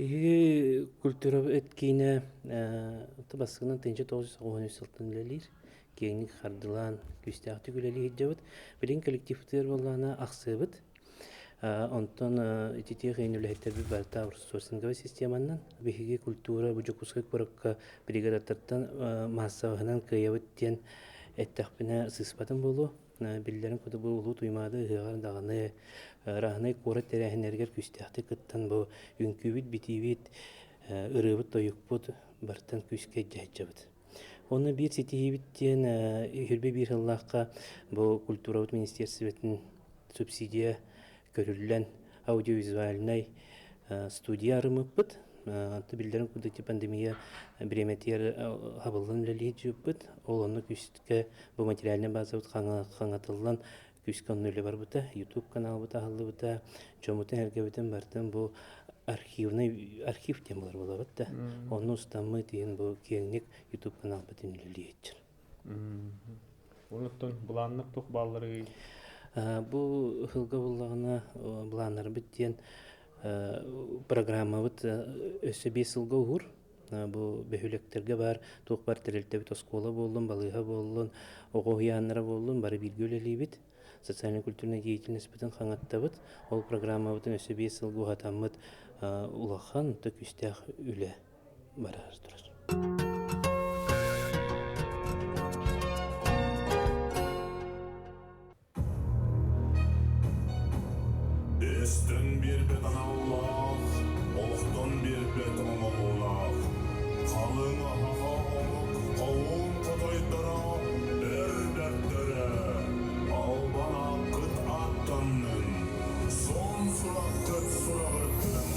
Биһиги культурабыт киинэ бастакынан 1993 сылтан үлэлиир. Киэҥник хардылаан, күүстээхтик үлэлии сылдьабыт. Билигин коллективтыыр буоллаҕына ахсыабыт. Онтон ититиэх иһин үлэһиттэрбит барыта аутсорсинговай системанан биһиги культура бу Дьокуускай куоракка бригадаттартан маассабаһынан кыайабыт диэн эттэхпинэ сыыспатым буолуо. Биллэрин курдук бу Улуу Туймаада ыһыаҕар даҕаны ыраахынай куорат тэрээһиннэригэр күүстээхтик кыттан бу үҥкүүбүт, битиибит, ырыабыт-тойукпут барытын күүскэ илдьэ сылдьабыт. Онно биир ситиһиибит диэн 21 сыллаахха бу культурабыт министиэрстибэтин субсидия көрүллэн аудиовизуальнай студия арыммыппыт. Биллэрин курдук пандемия бириэмэтигэр хабыллан үлэлии сылдьыбыппыт. Ол онно күүскэ бу материальнай базабыт хаҥатыллан күүскэ онно үлэ барбыта. YouTube каналбыт аһыллыбыта. Дьоммутун эргэбитин барытын бу архивный архив диэн буолар буолабыт да. Онно устаммыт иһин бу киэҥник YouTube каналбытын үлэлиэччир. Онуттан былааннар туох баалларый? Бу ыһылга буллаҕына былааннарбыт диэн программабыт өссө 5 сылга уһуур. Бу бөһүөлэктэргэ баар туох баар тэрилтэбит оскуола буоллун, балыыһа буоллун, оҕо уһуйааннара буоллун бары бииргэ үлэлиибит. Социально-культурнай деятельностьпытын хаҥаттабыт. Ол программабытын өссө 5 сылга уһатаммыт улахан, да күүстээх үлэ барар турар. Эстэн биэрбэт аналлаах, олохтон биэрбэт оҥоһуулаах, халыҥ аһаҕа омук хоһуун хотойдоро эр бэртэрэ, албан ааккыт ааттаннын, суон сураххыт сураҕырдын.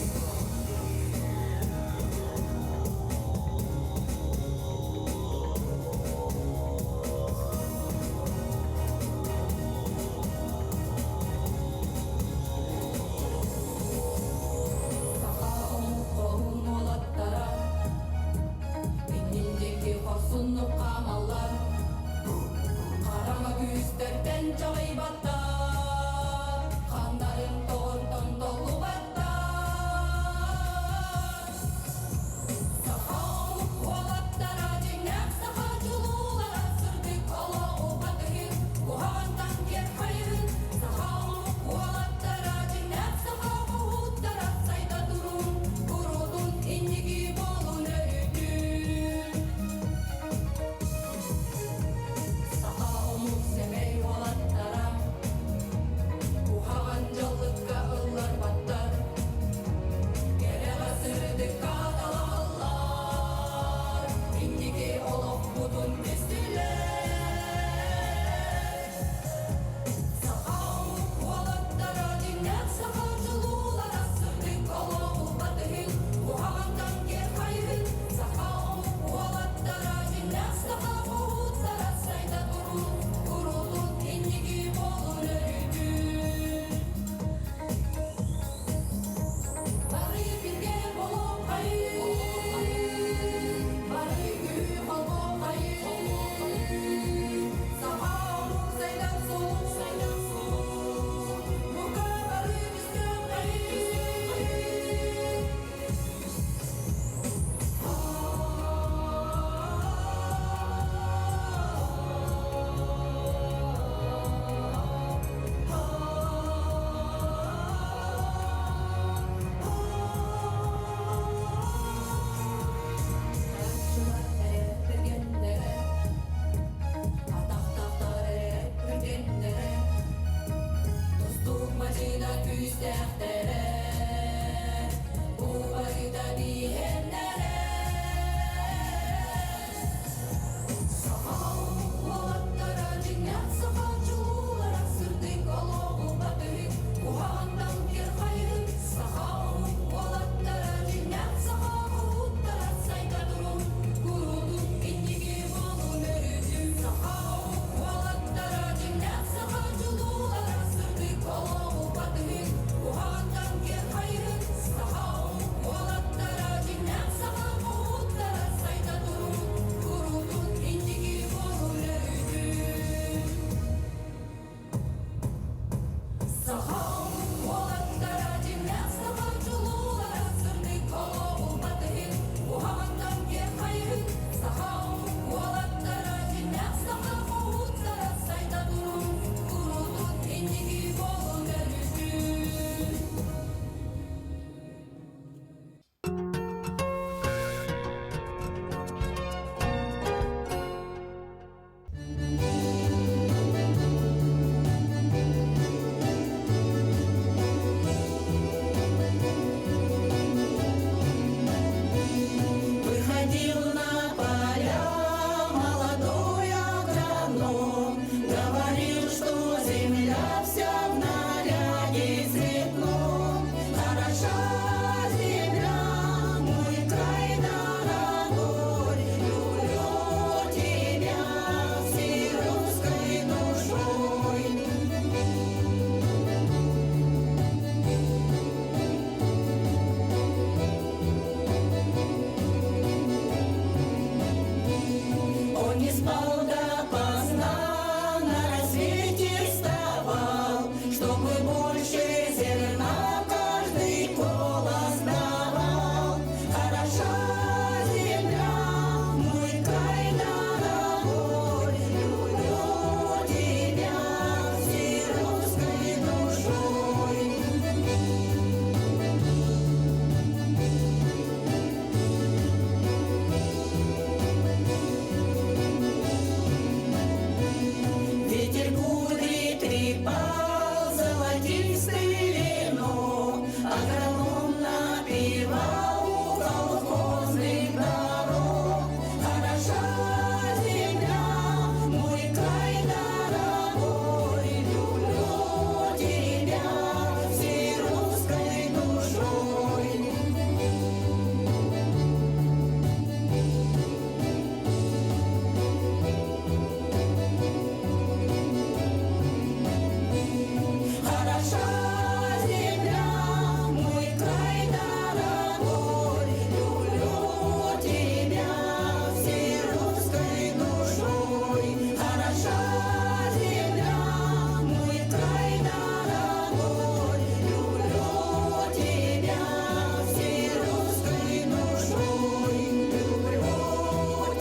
Насыпал золотистый венок, Агроном напевал у колхозных дорог. Хороша земля, мой край дорогой, Люблю тебя всей русской душой. Хороша земля, мой край дорогой, Люблю тебя всей русской душой. Хороша земля, мой край дорогой, Люблю тебя всей русской душой. Люблю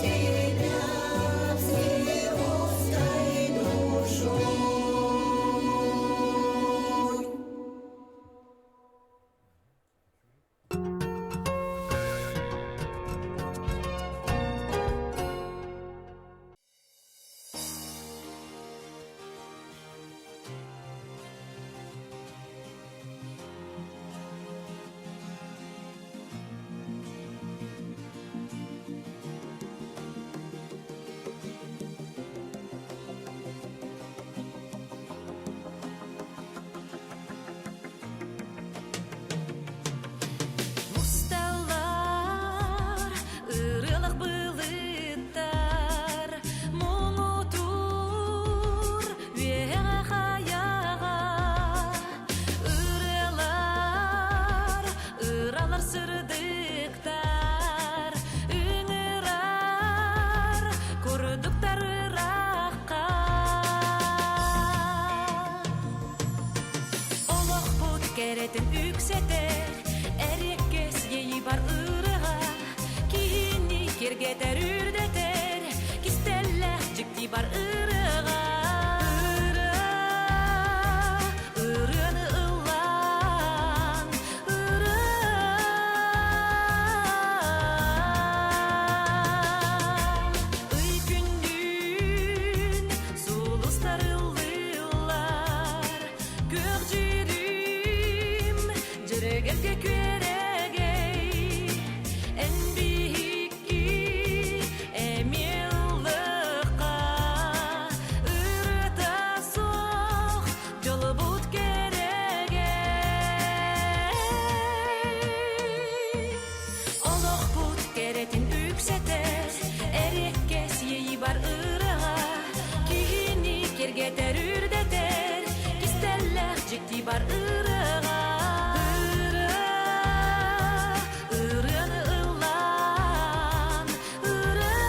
тебя всей русской душой. Мусталлар, ырыалах былыттар, муҥутуур үөһэҕэ хайаҕа. Ырыалар, ыралар сырдыктар, ыҥырар курдуктар ыраахха. Олохпут кэрэтин үксэтэр, эриэккэс иэйии бар ырыаҕа, киһини киэргэтэр үрдэтэр, кистэллээх дьикти бар ырыаҕа. Ырыа, ырыаны ыллаан, ырыа. Ый күндүн сулустар ыллыыллар, күөх дьүрүм дьүрэгэлгэ күөрэгэй. Эн биһикки эмиэ ыллыахха, ырыата суох дьолбут кэрэгэй. Олохпут кэрэтин үксэтэр, эриэккэс иэйии бар ырыаҕа, киһини киэргэтэр үрдэтэр, кистэллээх дьикти бар ырыаҕа. Ырыа, ырыаны ыллаан, ырыа.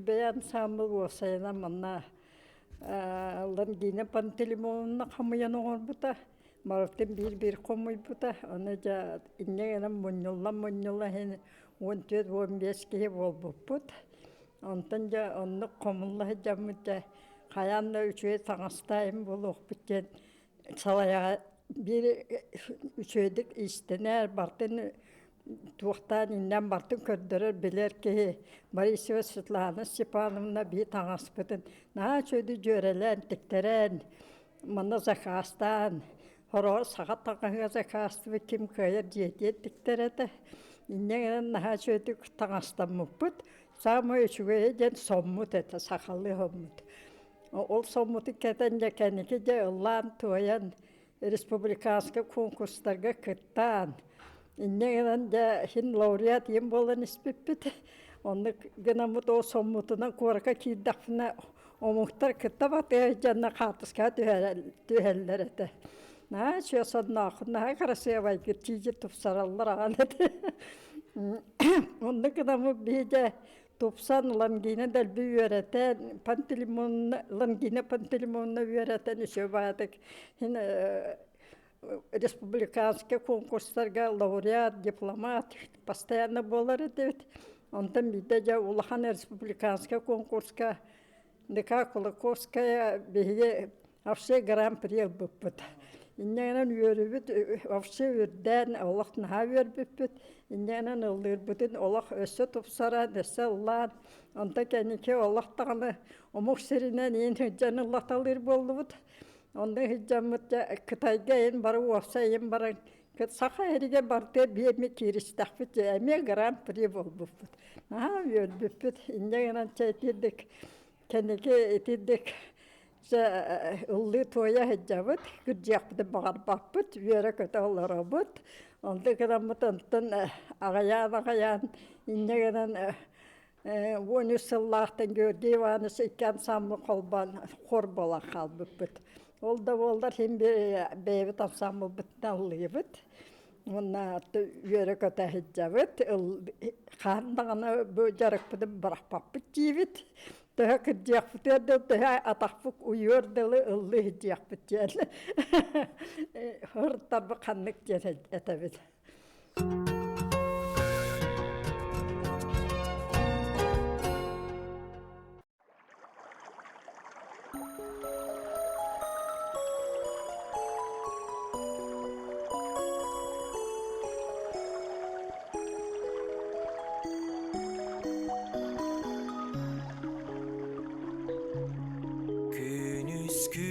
Күбэйэ ансаамбыл уопсайынан манна Лангина Пантелеймоновна хамыйан оҥорбута, барытын биир-биир хомуйбута. Ону дьэ инньэ гынан мунньуллан-мунньуллан иһин 14-15 киһи буолбуппут. Онтон дьэ оннук хомулла сылдьаммыт дьэ хайаан да үчүгэй таҥастаайым буолуохпут диэн салайаҕа биир үчүгэйдик иистэнэр, бартын туохтаан иннэн бартын көрдөрөр билэр киһи Борисова Светлана Степановна биир таҥаспытын наһаа үчүгэйдик дьүөрэлээн тиктэрэн манна закаастаан хороҕор саха таҥаһыгар закаастыбыт ким кыайар дьиэтигэр тиктэр этэ инньэ гынан наһаа үчүгэйдик таҥастаммыппыт саамай үчүгэйэ диэн соммут этэ сахалыы соммут ол соммутун кэтэн дьэ кэнники дьэ ыллаан-туойан республиканскай конкурстарга кыттаан, инньэ гынан дьэ иһин лауреат ийэм буолан испиппит. Оннук гынаммыт ол соммутунан куоракка киирдэхпинэ омуктар кытта батыһа дьонно хаартыскаҕа түһэллэр этэ. Наһаа үчүгэй соннооххун, наһаа кырасыабайгыт тиийэ тупсараллар аҕан этэ. Оннук гынаммыт биһи дьэ тупсан Лангина дэлби үөрэтэн, Пантелеймоновна, Лангина Пантелеймоновна үөрэтэн үчүгэй баҕайытык иһин республиканскай конкурстарга лауреат, дипломат постоянно буолар этибит. Онтон биирдэ дьэ улахан республиканскай конкурска Ника Кулаковская биһиги вообще гран-при ылбыппыт. Инньэ гынан үөрүүбүт вообще үрдээн олох наһаа үөрбүппүт. Инньэ гынан ыллыырбытын олох өссө тупсаран, өссө ыллаан, онтон кэнники олох даҕаны омук сиринэн иин сылдьан ыллаталыыр буоллубут. Онно сылдьаммыт дьэ Кытайга иһин бары уопсай иһин баран саха иһигэр барытыгар биир эмэ кииристэхпит дьэ эмиэ гран-при буолбуппут. Наһаа үөрбүппүт. Инньэ гынан чэ итирдик кэнники итирдик чэ ыллыы-туойа сылдьабыт, кырдьыахпытын баҕарбаппыт, үөрэ-көтө олоробут. Онтон гынаммыт онтон аҕыйаан-аҕыйаан инньэ гынан 13 сыллаахтан Георгий Иванович икки ансаамбыл холбоон хор буолан хаалбыппыт. Ол да буоллар син бэйэбит ансаамбылбытынан ыллыыбыт. Уонна үөрэ-көтө сылдьабыт. Хаһан даҕаны бу дьарыкпытын бырахпаппыт диибит. Төһө кырдьыахпытыгар дылы, төһө атахпыт уйуор дылы ыллыы сылдьыахпыт диэн. Хортарбыт ханнык диэн этэбит. Күнүскү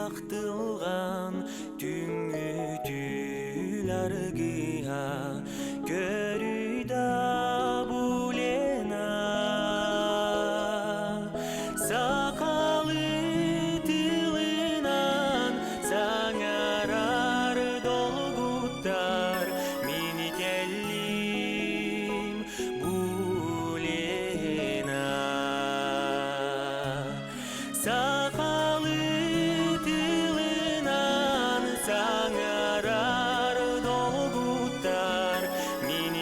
ахтылҕан түҥҥүтүл аргыһа көрүй да булена сахалыы тылынан саҥарар долгуттар мин кэллим булена Сахалыы тылынан саҥарар долгуттар мин.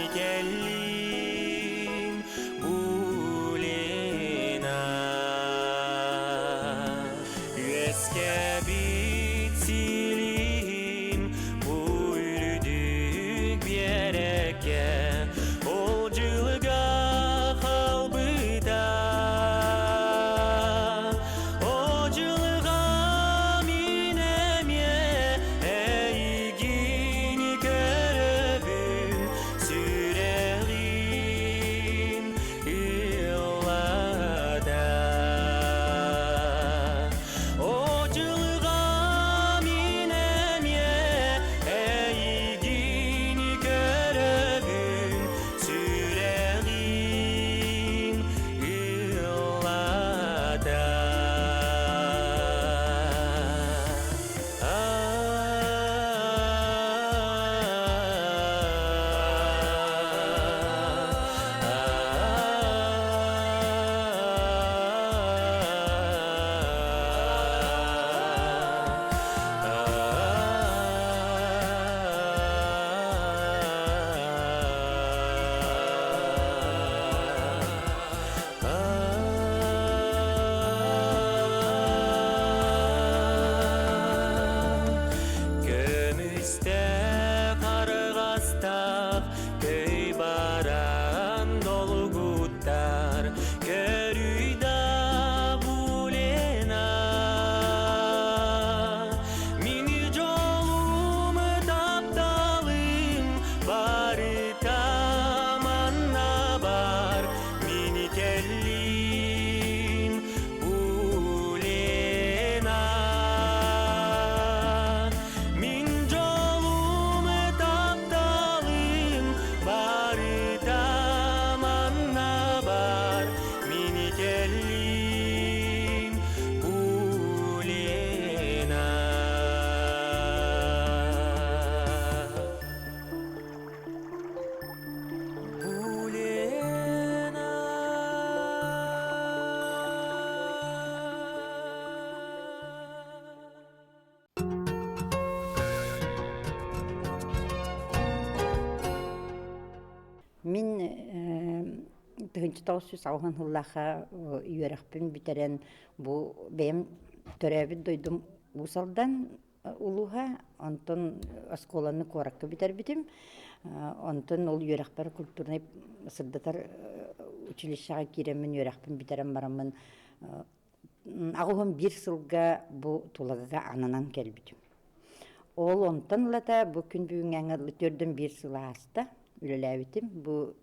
Мин 1990 сыллаахха үөрэхпин бүтэрэн бу бэйэм төрөөбүт дойдум Уус Алдан улууһа, онтон оскуоланы куоракка бүтэрбитим. Онтон ол үөрэхпэр культурнай сырдатар училищеҕа киирэммин үөрэхпин бүтэрэн бараммын 81 сылга бу Тулагыга ананан кэлбитим. Ол онтон ылата бу күн бүгүҥҥэ төрдүн биир сыл ааста үлэлээбитим. Бу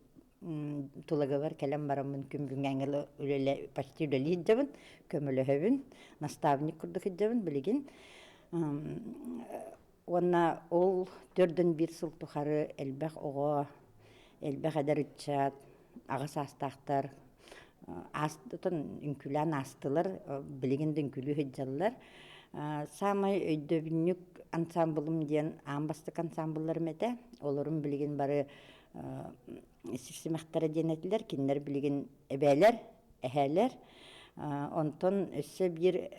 Тулагыбар кэлэн бараммын күн бүгүҥҥэ үлэлэ почти үлэлии сылдьабын, көмөлөһөбүн, наставник курдук сылдьабын билигин. Уонна ол төрдүн биир сыл тухары элбэх оҕо, элбэх эдэр ыччат, аҕа саастаахтар аастытын үҥкүүлээн аастылар, билигин да үҥкүүлүү сылдьаллар. Саамай өйдөбүнньүк ансаамбылым диэн аан бастакы ансаамбылларым этэ. Олорум билигин бары симэхтэрэ диэн этилэр. Кинилэр билигин эбээлэр, эһээлэр. Онтон өссө биир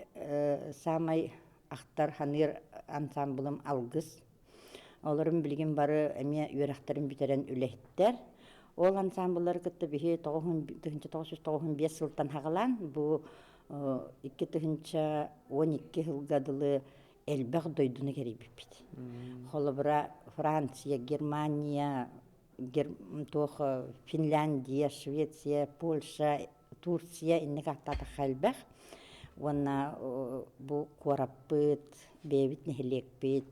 саамай ахтар, саныыр ансаамбылым Алгыс. Олорум билигин бары эмиэ үөрэхтэрин бүтэрэн үлэһиттэр. Ол ансаамбыллары кытта биһи 1995 сылтан хаҕалаан бу 2012 сылга дылы элбэх дойдуну кэрийбиппит. Холобура, Франция, Германия, туох Финляндия, Швеция, Польша, Турция инник ааттаатахха элбэх. Уонна бу куораппыт, бэйэбит нэһилиэкпит,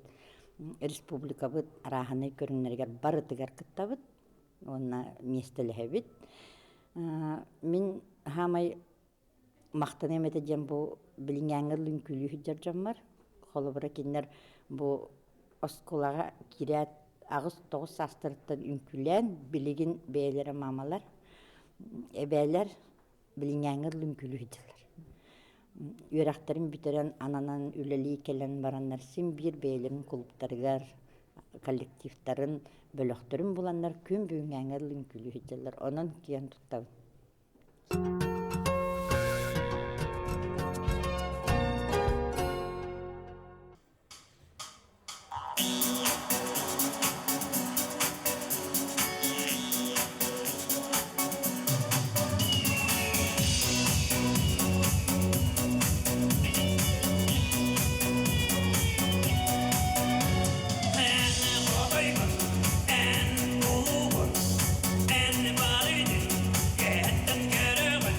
республикабыт арааһынай көрүҥнэригэр барытыгар кыттабыт уонна миэстэлэһэбит. Мин хаамай махтаныам этэ диэн бу билиҥҥээҥҥэ үҥкүүлүү сылдьар дьоммор. Холобура, кинилэр бу оскуолаҕа киирээт 8-9 саастарыттан үҥкүүлээн, билигин бэйэлэрэ маамалар, эбээлэр билиҥҥээҥҥэ үҥкүүлүү сылдьаллар. Үөрэхтэрин бүтэрэн, ананан үлэлии кэлэн бараннар син биир бэйэлэрин кулууптарыгар, коллективтарын, бөлөхтөрүн буланнар күн бүгүҥҥээҥҥэ үҥкүүлүү сылдьаллар. Онон киэн туттабын. Эн улугун, эн барыйдын, кэһэттэн көрөҕүн.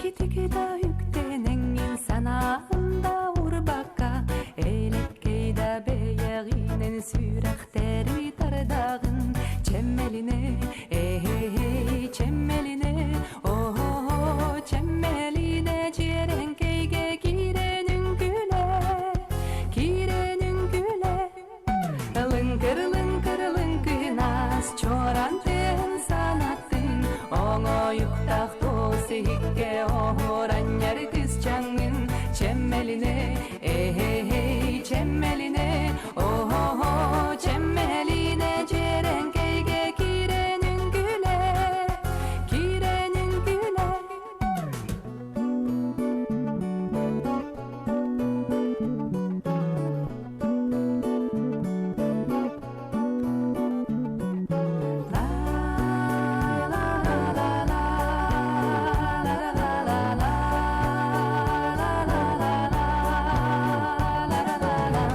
Чэпчэкитик да үктэнэҥҥин санаанда урбакка Элеккэй да бэйэҕинэн сүрэхтэри тардаҕын Чэмэлинэ, эй, чэмэлинэ, о чэмэлинэ дьиэрэҥкэйгэ киирэн үҥкүүлэ, киирэн үҥкүүлэ Лыҥкыр, лыҥкыр, лыҥкынас, чуоран тыаһын санаттын, Оҥоойуктаах туос иһиккэ оһуоранньар кысчаҥҥын, Чэмэлинэ, эй, чэмэлинэ, о чэмэлинэ дьиэрэҥкэйгэ киирэн үҥкүүлэ, киирэн үҥкүүлэ.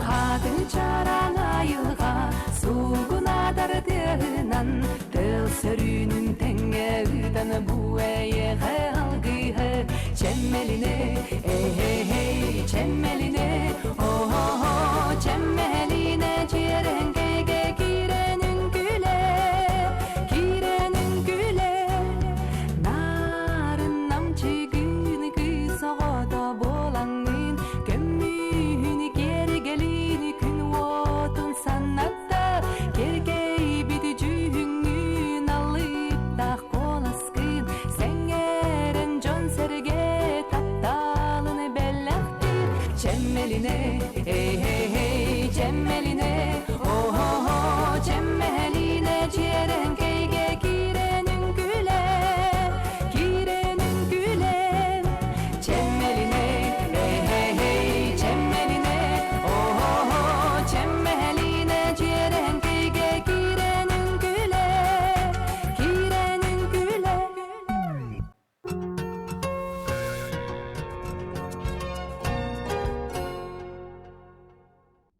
Хатын чараҥ айылҕа суугунадар тыаһынан тыл сөрүүнүн тэҥҥэ ыытан бу эйиэхэ алгыһы чэмэлинэ эй чэмэлинэ о чэмэлинэ дьиэрэҥкэйгэ киирэн үҥкүүлэ киирэн үҥкүүлэ нарын намчыгын кыыс оҕото буолаҥҥын көммүһүн киэргэлин күн уотун санатта кэргэйбит дьүһүҥҥүн алыптаах куоласкын сэҥээрэн дьон-сэргэ тапталын бэлэхтиир чэмэлинэ эй